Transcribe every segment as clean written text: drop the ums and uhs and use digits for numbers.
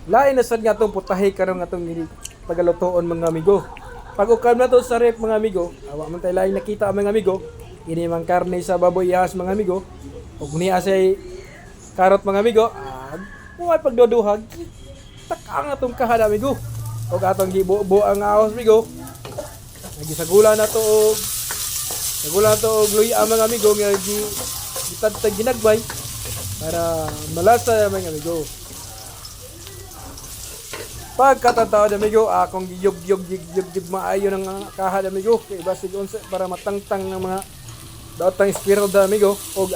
Lain na sad nga atong putahe karon nga atong pagalutoon, mga amigo. Pag ukab na to sa ref, mga amigo, awa man tay laing nakita, mga amigo. Ini mang karne sa baboy ihas, mga amigo. Ug niya say karot, mga amigo. Ah, buhay pagduduhag. Takang atong kahad, amigo. Ug atong gibubo ang ahos, amigo. Nagisagula na to og sagula na to og luya, mga amigo, nga gi gitadtag ginagbay para malasa, mga amigo. Pagkatataon, amigo, akong giyog-yog yug maayo ng kahad, amigo, kay basig unsa para matangtang ng mga daotang spiral da, amigo, og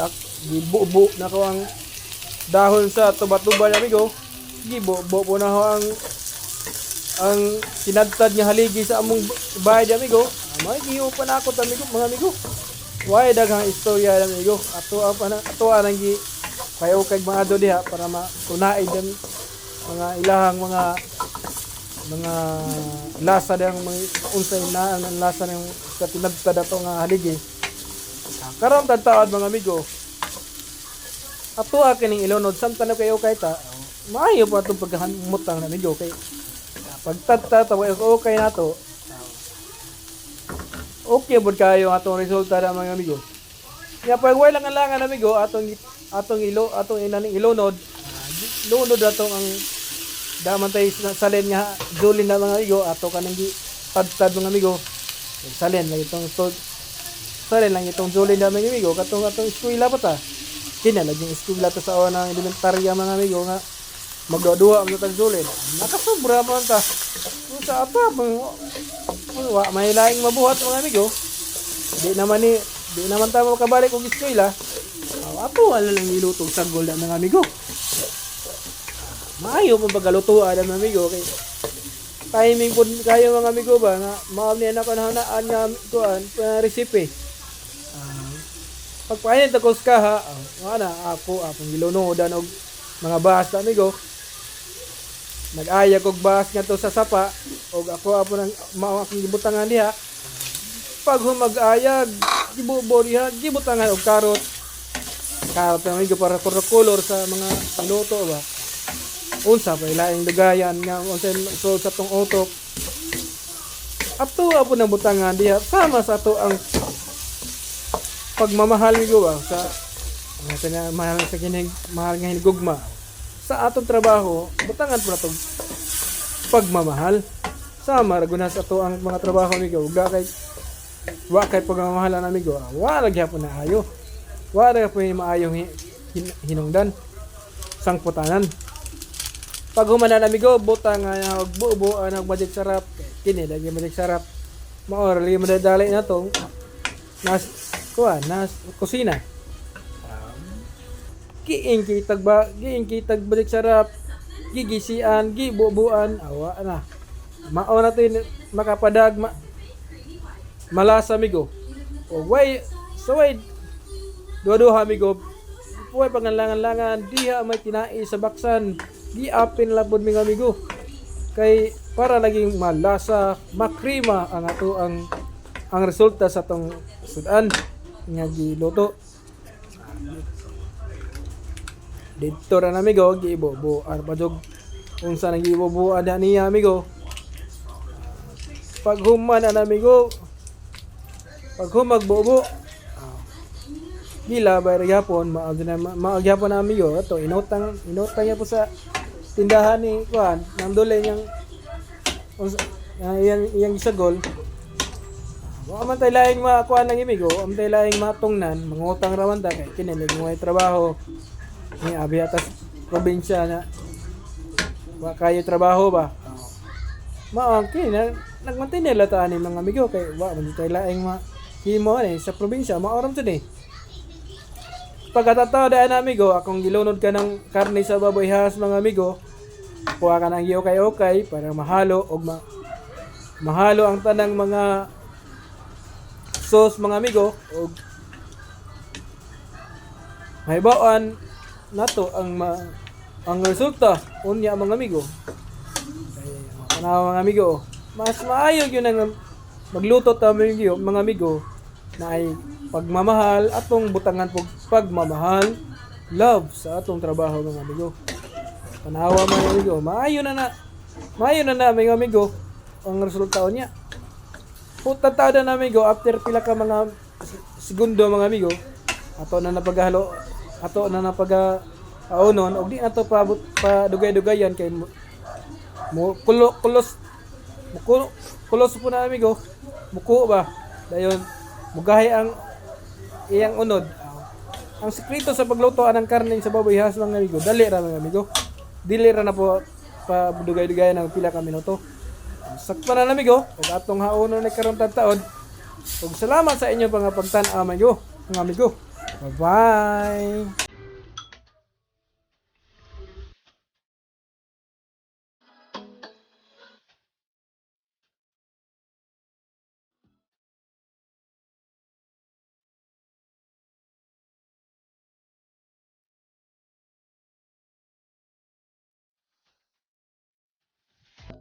gibubo na ko ang dahon sa tuba-tuba, amigo. Gibubo po na ho ang kinadtad nga haligi sa among bahay, amigo. Ah, may giyo pa na ako, amigo, mga amigo. Way daghang istorya, amigo. Ato pa na ato ang gi kayo kay mga diha para matunaid ang mga ilahang mga lasa dang mga unsay na ang lasa ng sa tinadtad ato nga haligi. Ah, karon tadtaod, mga amigo. Ato kining ilunod samtang na kayo kay ta. Maayo pa atong pagkahamutang, amigo, kay pagtadta ta okay na to. Okay bud kayo ang atong resulta na, mga amigo. Ya pag way lang langan, amigo, atong atong ilo atong inaning ilunod, lunod atong ang daman tay salin nga julin na, mga amigo, ato kanang gi tadtad, mga amigo. Salin lang itong to, salin lang itong julin na, mga amigo, katong atong eskwela pa ta. Kina lagi eskwela ta sa ng elementarya, mga amigo, nga magduha man tag julin. Nakasubra man ta. Kung sa apa wa may laing mabuhat, mga amigo. Di naman ta makabalik og eskwela. Ato wala lang nilutong sagol na, mga amigo. Maayo pa pagalutuan, mga amigo, kay timing pud kayo, mga amigo, ba nga mao niya na panahonaan nga kuan pa recipe. Ah, pagpainit ako sa kaha, ah, na ako akong gilunodan og mga bas, amigo. Nag-ayag og bas ngadto sa sapa og ako apo nang mao akong gibutangan diha. Pag humag-ayag, gibubo diha, gibutangan og karot. Karot, amigo, para color sa mga luto ba. Unsa pa ilaing dugayan nga unsa so sa tong utok. Ato apo nang butangan diha sama sa ato ang pagmamahal, amigo, ba sa mga sa mahal sa kinig mahal nga hinigugma sa atong trabaho, butangan po nato pagmamahal sama ra guna sa ato ang mga trabaho, amigo. Ug kay wa kay pagmamahalan, amigo, wa ra gyapon na ayo, wa ra gyapon maayong hinungdan sangputanan. Pag humanan, amigo, butang nga og bubo og Magic Sarap. Kini lagi Magic Sarap, mao ra lagi madadali na to nas kuan nas kusina. Giing kitag ba giing kitag Magic Sarap, gigisian, gibubuan, awa na mao na to makapadag malasa, amigo. O way sa way duha-duha, amigo, puway pangalangan-langan diha may tinai sa baksan, giapin labod, mga amigo, kay para laging malasa, makrima ang ato ang resulta sa atong sudan nga giluto. Dito ra na, amigo, giibobo ar pa jog unsa nang giibobo ada niya, amigo. Pag human ana, amigo, pag humag bobo, gila bay ra gyapon, mao na mao gyapon na, amigo. Ato inutang inutang niya po sa tindahan ni kuan nang dulay niyang unsa iyang iyang gisagol. Wa man tay laing makuan lang, amigo, wa man tay laing matungnan, mangutang ra man ta kay kini lagi may trabaho ni abi atas probinsya na wa kayo trabaho ba. Mao kini na nagmantinil ta ani, mga amigo, kay wa man tay laing ma himo ani sa probinsya, mao ra man eh. Pagkatataw daan, amigo, akong gilunod ka ng karne sa baboy has, mga amigo. Kuha ka ng okay-okay para mahalo og mahalo ang tanang mga sauce, mga amigo, og mahibawaan nato ang resulta unya, mga amigo. Kay tanawa, mga amigo, mas maayo gyud ang magluto ta, mga amigo, na ay pagmamahal atong butangan pog pagmamahal, love sa atong trabaho, mga amigo. Tanawa, mga amigo, maayo na na. Maayo na na, mga amigo, ang resulta niya. Puta tao na, amigo, after pila ka mga segundo, mga amigo, ato na napaghalo, ato na napaga aunon, og di na to pa, pa dugay-dugayan kay mo, mo kulo kulos mo kulo, kulos po na, amigo, muko ba dayon mugahay ang iyang unod. Ang sekreto sa pagluto anang karne sa baboy has, mga amigo, dali ra, mga amigo, dili ra na po pa dugay-dugayan ng pila ka minuto. Sakto na, amigo, ug atong haonon na karon taon. Ug salamat sa inyo mga pagtan-aw, amigo, mga amigo. Bye-bye.